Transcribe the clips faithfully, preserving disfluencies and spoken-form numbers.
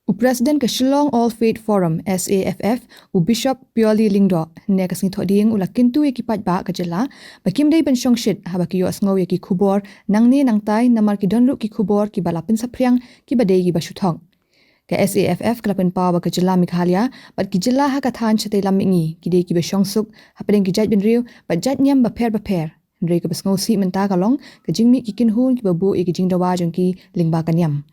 U President ka Shillong All Faith Forum, S A F F, u Bishop Pioli Lyngdoh, ne ka sngi Thohdieng u la kyntu ïa ki paidbah ka jylla ba kim dei ban shongshit haba ki ïohsngew ïa ki khubor nangne nangtai, namar ki don ruh ki khubor kiba la pynsaphriang kiba dei kiba shu thok. Ka S A F F ka la pynpaw ba ka jylla Meghalaya bad ki jylla ha ka thaiñ shatei lam mihngi ki dei kiba shongsuk hapdeng ki jaitbynriew bad jait niam bapher bapher. Hynrei kaba sngewsih mynta ka long ka jingmih ki kynhun kiba buh ïa ki jingdawa jong ki lyngba ka niam.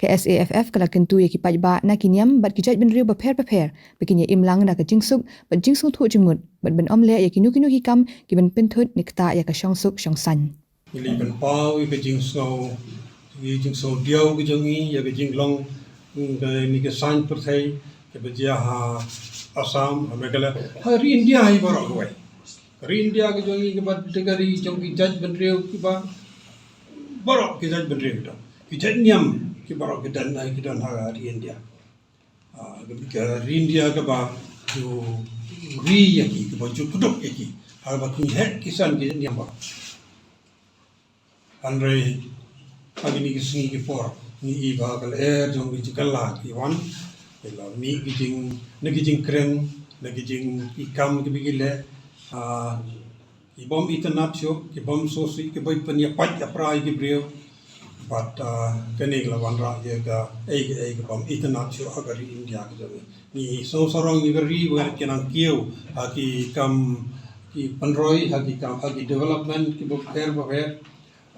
Ka S A F F ka la kyntu ïa ki paidbah na ki niam bad ki jaitbynriew bapher bapher ba kin ïa im lang da ka jingsuk bad jingsngewthuh jingmut bad ban ym leh ïa kino kino ki kam kiban pynthut ne ktah ïa ka shongsuk shongsaiñ. Ngi la pynpaw ïa ka jingsngew, ïa ka jingsngew diaw ka jong ngi ïa ka jinglong, mm, kane ka saiñ pyrthei kaba jia ha Assam, ha Meghalaya, ha ri India hi baroh kawei. Ka ri India ka jong ngi kaba dei ka ri jong ki jaitbynriew kiba baroh ki jaitbynriew ki don. Ki jait niam ki baroh ki don, ki don ha ri India. Ah, ka ri India kaba ju ri ïa ki, kaba ju kdup ïa ki. Haba ki heh ki san ki niam baroh. Hynrei ha kine ki sngi ki por ngi i ba ka lyer jong ki jingkylla ki wan, ki la mih ki jing, na ki jingkren, na ki jing, ki kam kiba ki leh, ah, ki bym itynnad shuh, ki bym sngewsih, ki bym pynïapait ïapra ïa ki briew. Bad, ah, kane ka la wanrah ïa ka ei ka ei ka bym itynnad shuh ha ka ri India ka jong ngi. Ngi sngewsarong ïa ka ri ba ka nang kiew ha ki kam ki pynroi, ha ki kam, ha ki development kiba pher bapher.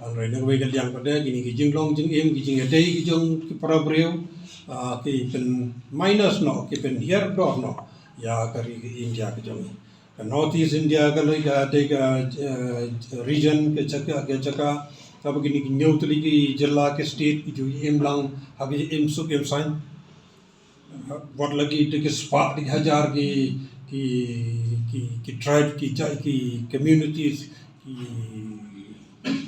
Hynrei na kawei ka liang pat de kine ki jinglong jingim, ki jingïadei ki jong ki para briew, ah, ki pyn minus noh, ki pynhiar dor noh ïa ka ri India ka jong ngi. Ka North East India ka la ka dei ka, eh, region, ka jaka, ka jaka kaba kine ki hynñiew tylli ki jylla, ki state ki ju im lang ha ki im suk im saiñ. Wat la ki, ki spah, ki hajar ki, ki, ki, ki tribe, ki jait, ki communities, ki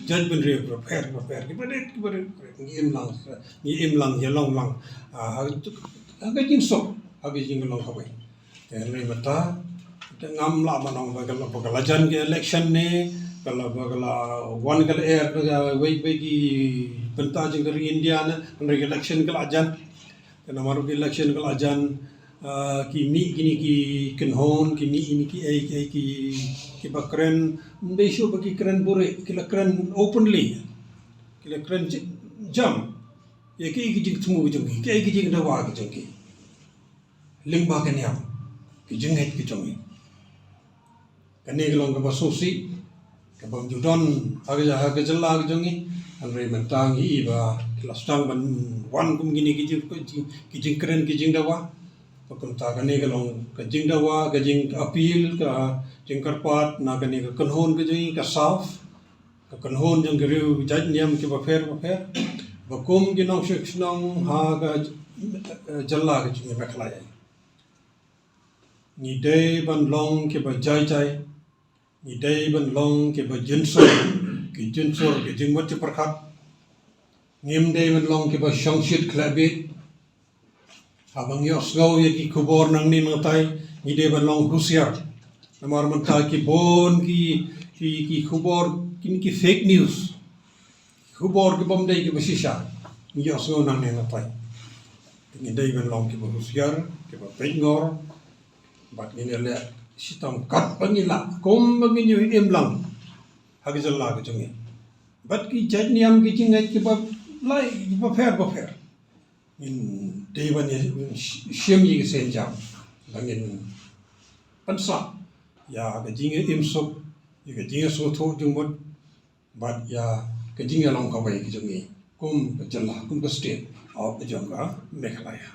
jaitbynriew bapher bapher, ki barit, ki barit, ngi im lang, ngi im lang, ïalong lang ha, ha ka jingsuk, ha ka jinglong kawei. Te hynrei mynta te ngam lah ban ong ba ka la, ba ka la jan ka election ne, ka la, ba ka la wan ka lyer ka wei wei ki bynta jong ka ri India ne, hynrei ka election ka la jan. Te namar ka election ka la jan, ah, ki mih kine ki kynhun, ki mih kine ki ei, ki ei, ki, kiba kren, ym dei shuh ba ki kren buhrieh, ki la kren openly, ki la kren ji-, jam ïa ki, ki jingthmu ki jong ki, ki, ki jingdawa ki jong ki lyngba ka niam, ki jingngeit ki jong ki. Kane ka long kaba sngewsih, kaba ju don ha ka, ha ka jylla ka jong ngi. Hynrei mynta ngi i ba ki la sdang ban wan kum kine ki jing, ki jing, ki jingkren ki jingdawa. Ba kumta kane ka long ka jingdawa, ka jingappeal, ka jingkyrpad na kane ka kynhun ka jong ngi ka SAFF, ka kynhun jong ki riew jait niam kiba pher bapher, ba kum ki nongshong shnong ha ka, eh, jylla ka jong ngi Meghalaya, ngi dei ban long kiba jai jai, ngi dei ban long kiba jynsur, ki jynsur ki jingmut jingpyrkhat. Ngim dei ban long kiba shongshit khleh bit. Haba ngi ïohsngew ïa ki khubor nangne nangtai, ngi dei ban long husiar. Namar mynta ki bun ki, ki, ki khubor, ki, ki fake news, khubor ki bym dei kiba shisha ngi ïohsngew nangne nangtai. Te ngi dei ban long kiba husiar, kiba peitngor, bad ngin ïaleh shitom katba ngi lah, kumba ngin ïoh im lang ha ka jylla ka jong ngi. Bad ki jait niam ki jingngeit kiba lai, kiba pher bapher, ngin dei ban ïa, ngin sh-, shim ïa ki sienjam ba ngin pynsah ïa ka jingim suk, ïa ka jingsngewthuh jingmut, bad ïa ka jingïalong kawei ka jong ngi kum ka jylla, kum ka state of, ka jong ka Meghalaya.